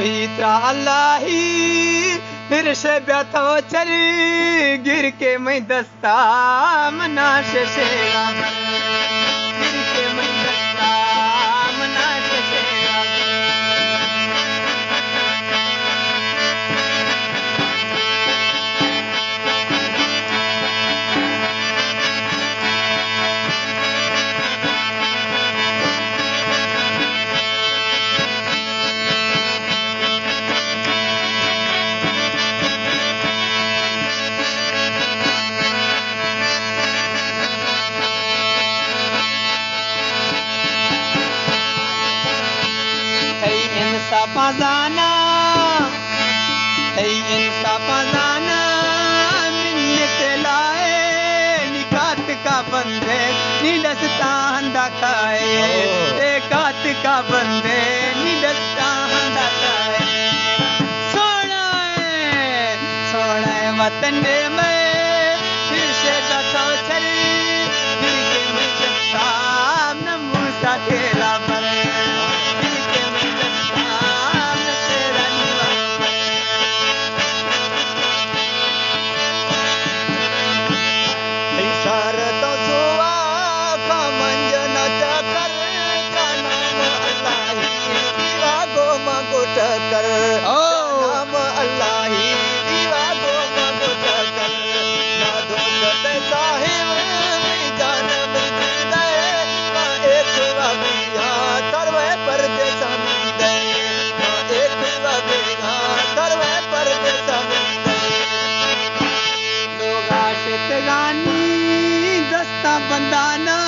ترا اللہی، پھر شے بیا تو چری، گر کے میں دستا منا ششے، گر کے میں دستا منا ششے۔ تئی انصافاں زاناں، تئی انصافاں زاناں، منت لائے، نی کاتکا بندے، نی دستاں ہندا کائے، اوہ۔ اے کاتکا بندے، نی دستاں ہندا کائے۔ سوہنا اے، سوہنا اے وطن دے میں، پھر شے گتو چری، پھر کے میں جستا۔ موسیٰ تیرا بر، دل کے میں دستان تیرا نیوا۔ اشار تو سوا کا منجنا چکر، کا نام اللہ ہی دیوا گو ما گٹ کر۔ او۔ کا نام اللہ ہی دیوا گو ما گٹ کر۔ نہ دوست صاحب، جان مجدے، ما ایک وگیا تروے پردیسا مندے، ما ایک وگیا تروے پردیسا مندے۔ لوگ عاشق گانی دستا بندانا،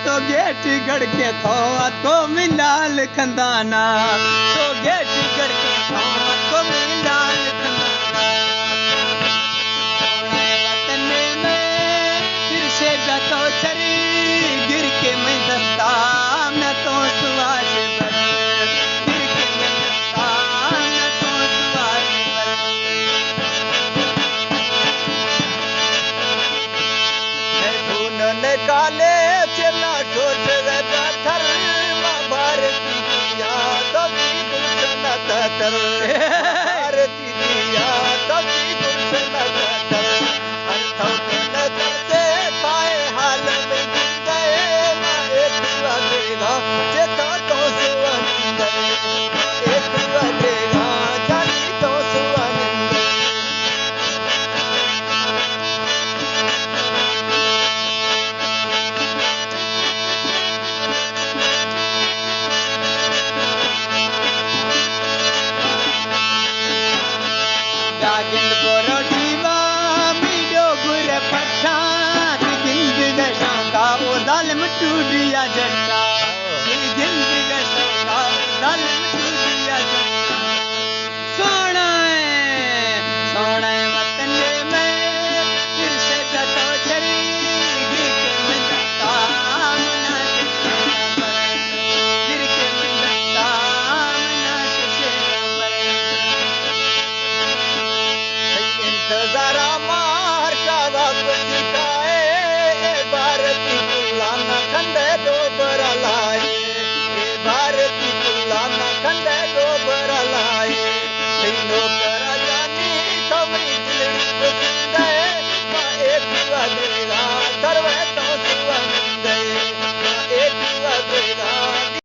تو گیٹ گڑ کے تھو اتو ملال کھندانا، تو گیٹ گڑ کے تھو اتو ملال کھندانا۔ وطن میں پھر شے گتو چری، گر کے میں دستا، میں تو سواش بر، گر کے میں دستا، میں تو سواش بر۔ میں خون نکالے چلا ٹوٹ رہا تھر، ماں بار کی دنیا تو بھی گلشن تھر۔